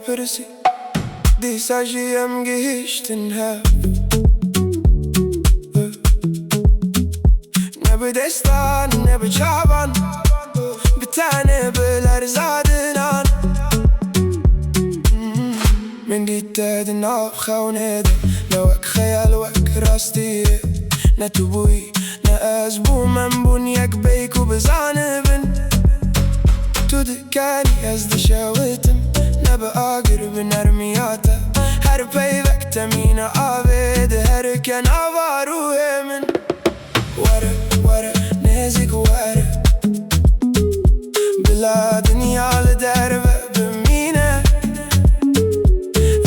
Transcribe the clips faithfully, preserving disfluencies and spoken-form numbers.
pirsî. Dîsa jî em gihiştin hev. Ne bi destan, ne bi çavan, bi tenê, bi lerza dinan. Min dît te di nav xewnê de, ne wek xeyal, wek rastiyê. Ne tu bûyî, ne ez bûm, em bûn yek, bêyî ku bizanibin. Tu dikenî, ez dişewitim, ne bi agir, bi nermiya te. Her peyvek te mîna avê diherike nava ruhê min. Were, were, nêzîk were. Bila dinya li derve bimîne.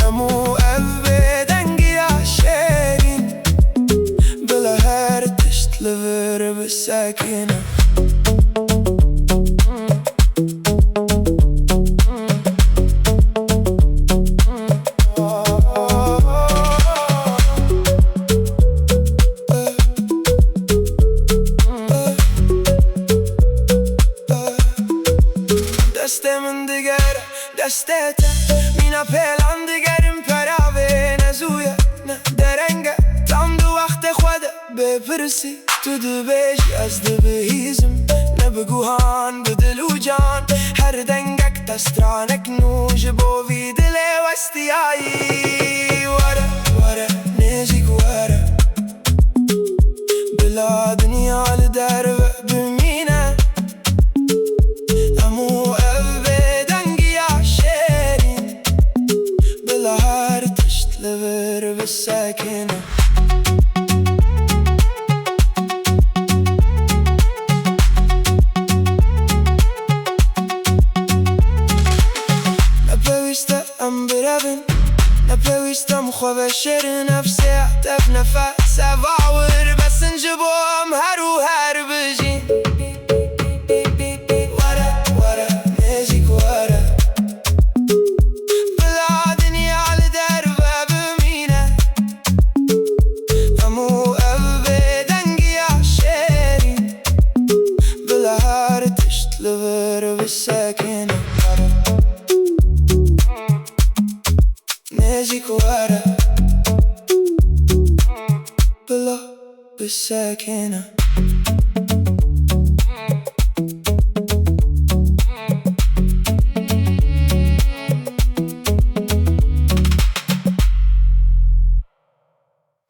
Hemû ev bêdengiya şêrîn. Bila her tişt li vir bisekine. Destê min digere destê te, mîna pêlan digerin, peravê ne zû ye, ne dereng e. Tam di wextê xwe de bê pirsî. Tu dibêjî, ez dibihîzim, ne bi guhan, bi dil û can. Her dengek te stranek nû ji bo vî dilê westiyayî. Were, were, nêzîk were. Bila dinya li derve bimîne. Hemû ev bêdengiya şêrîn. Bila her tişt li vir bisekine. Ne pêwîst e em birevin, ne pêwîst e em xwe veşêrin. Ev sêhet, ev nefes, ev awir, bes in ji bo em her û her bijîn. Were, were, nêzîk were. Bila dinya li derve bimîne. Hemû ev bêdengiya şêrîn. Bila her tişt li vir bisekine. Nêzîk were. Bila bisekine.